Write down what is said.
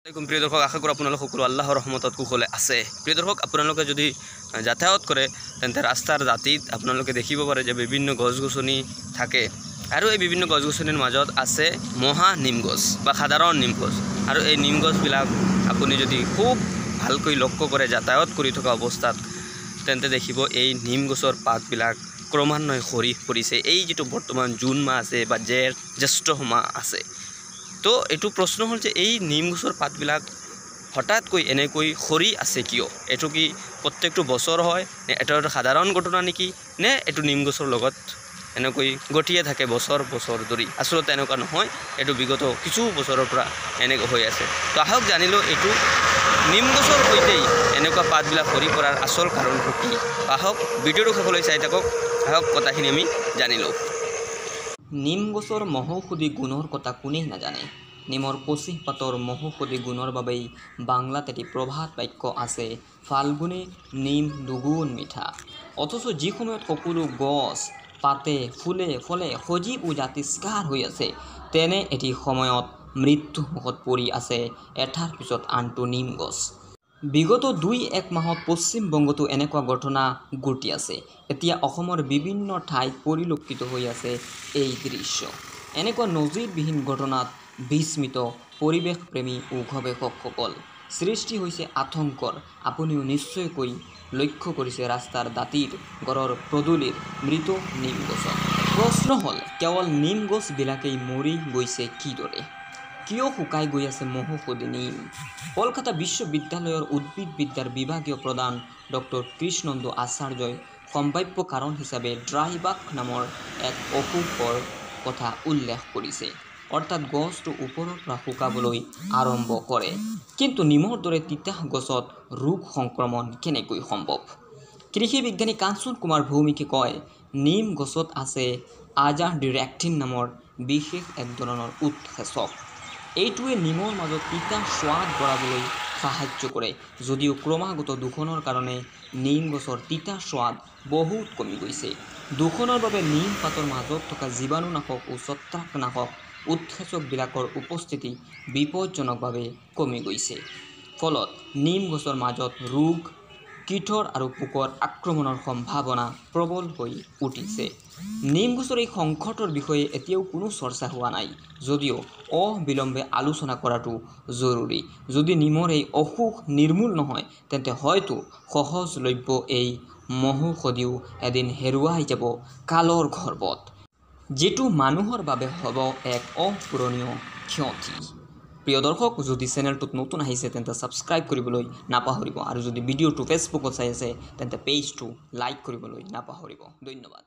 প্ৰিয় দৰ্শক, আশা কৰোঁ আপোনালোক সকলো আল্লাহৰ ৰহমতত কুশলে আছে। প্ৰিয় দৰ্শক, আপোনালোকে যদি যাতায়াত কৰে তেন্তে ৰাস্তাৰ দাঁতিত আপোনালোকে দেখিব পাৰে যে বিভিন্ন গছ গছনি থাকে আৰু এই বিভিন্ন গছ গছনিৰ মাজত আছে মহা নিম গছ বা সাধাৰণ নিম গছ। আৰু এই নিম গছবিলাক আপুনি যদি খুব ভালকৈ লক্ষ্য কৰে যাতায়াত কৰি থকা অৱস্থাত, তেন্তে দেখিব এই নিম গছৰ পাতবিলাক ক্ৰমান্বয়ে সৰি পৰিছে। এই যিটো বৰ্তমান জুন মাহ আছে বা জ্যেষ্ঠ মাহ আছে, তো এইটো প্ৰশ্ন হ'ল যে এই নিম গছৰ পাতবিলাক হঠাৎকৈ এনেকৈ সৰি আছে কিয়? এইটো কি প্ৰত্যেকটো বছৰ হয় নে এইটো এটা সাধাৰণ ঘটনা নেকি, নে এইটো নিম গছৰ লগত এনেকৈ ঘটিয়ে থাকে বছৰ বছৰ ধৰি? আচলতে এনেকুৱা নহয়, এইটো বিগত কিছু বছৰৰ পৰা এনেকৈ হৈ আছে। তো আহক জানিলোঁ এইটো নিম গছৰ সৈতেই এনেকুৱা পাতবিলাক সৰি পৰাৰ আচল কাৰণটো কি। আহক ভিডিঅ'টো শেষলৈ চাই থাকক, আহক কথাখিনি আমি জানি লওঁ। নিম গছৰ মহৌষধি গুণৰ কথা কোনেই নাজানে। নিমৰ কচি পাতৰ মহৌষধি গুণৰ বাবেই বাংলাত এটি প্ৰবাদ বাক্য আছে, ফাল্গুনে নিম দুগুণ মিঠা। অথচ যি সময়ত সকলো গছ পাতে ফুলে ফলে সজীৱ ও জাতিষ্কাৰ হৈ আছে, তেনে এটি সময়ত মৃত্যু মুখত পৰি আছে এটাৰ পিছত আনটো নিম গছ। বিগত 2-1 মাহত পশ্চিমবংগতো এনেকুৱা ঘটনা ঘটি আছে। এতিয়া অসমৰ বিভিন্ন ঠাইত পৰিলক্ষিত হৈ আছে এই দৃশ্য। এনেকুৱা নজিৰবিহীন ঘটনাত বিস্মিত পৰিৱেশপ্ৰেমী ও গৱেষকসকল। সৃষ্টি হৈছে আতংকৰ। আপুনিও নিশ্চয়কৈ লক্ষ্য কৰিছে ৰাস্তাৰ দাঁতিৰ ঘৰৰ পদূলিৰ মৃত নিম গছক। প্ৰশ্ন হ'ল, কেৱল নিম গছবিলাকেই মৰি গৈছে কিদৰে? কিয় শুকাই গৈ আছে মহৌষধি নিম? কলকাতা বিশ্ববিদ্যালয়ৰ উদ্ভিদবিদ্যাৰ বিভাগীয় প্ৰধান ডক্টৰ কৃষ্ণেন্দু আচাৰ্যই সম্ভাৱ্য কাৰণ হিচাপে ড্ৰাইবাক নামৰ এক অসুখৰ কথা উল্লেখ কৰিছে। অৰ্থাৎ গছটো ওপৰৰ পৰা শুকাবলৈ আৰম্ভ কৰে। কিন্তু নিমৰ দৰে তিতা গছত ৰোগ সংক্ৰমণ কেনেকৈ সম্ভৱ? কৃষি বিজ্ঞানী কাঞ্চন কুমাৰ ভৌমিকে কয়, নিম গছত আছে আজাডিৰেক্টিন নামৰ বিশেষ এক ধৰণৰ উৎসেচক। এইটোৱে নিমৰ মাজত তিতা সোৱাদ বঢ়াবলৈ সাহায্য কৰে। যদিও ক্ৰমাগত দূষণৰ কাৰণে নিম গছৰ তিতা সোৱাদ বহুত কমি গৈছে। দূষণৰ বাবে নিম পাতৰ মাজত থকা জীৱাণুনাশক ও ছত্ৰাকনাশক উৎসেচকবিলাকৰ উপস্থিতি বিপজ্জনকভাৱে কমি গৈছে। ফলত নিম গছৰ মাজত ৰোগ, কীটৰ আৰু পোকৰ আক্ৰমণৰ সম্ভাৱনা প্ৰবল হৈ উঠিছে। নিম গছৰ এই সংকটৰ বিষয়ে এতিয়াও কোনো চৰ্চা হোৱা নাই, যদিও অবিলম্বে আলোচনা কৰাটো জৰুৰী। যদি নিমৰ এই অসুখ নিৰ্মূল নহয়, তেন্তে হয়তো সহজলভ্য এই মহৌষধিও এদিন হেৰুৱাই যাব কালৰ গৰ্ভত, যিটো মানুহৰ বাবে হ'ব এক অপূৰণীয় ক্ষতি। প্ৰিয় দৰ্শক, যদি চেনেলটোত নতুন আহিছে তেন্তে ছাবস্ক্ৰাইব কৰিবলৈ নাপাহৰিব আৰু যদি ভিডিঅ'টো ফেচবুকত চাই আছে তেন্তে পেজটো লাইক কৰিবলৈ নাপাহৰিব। ধন্যবাদ।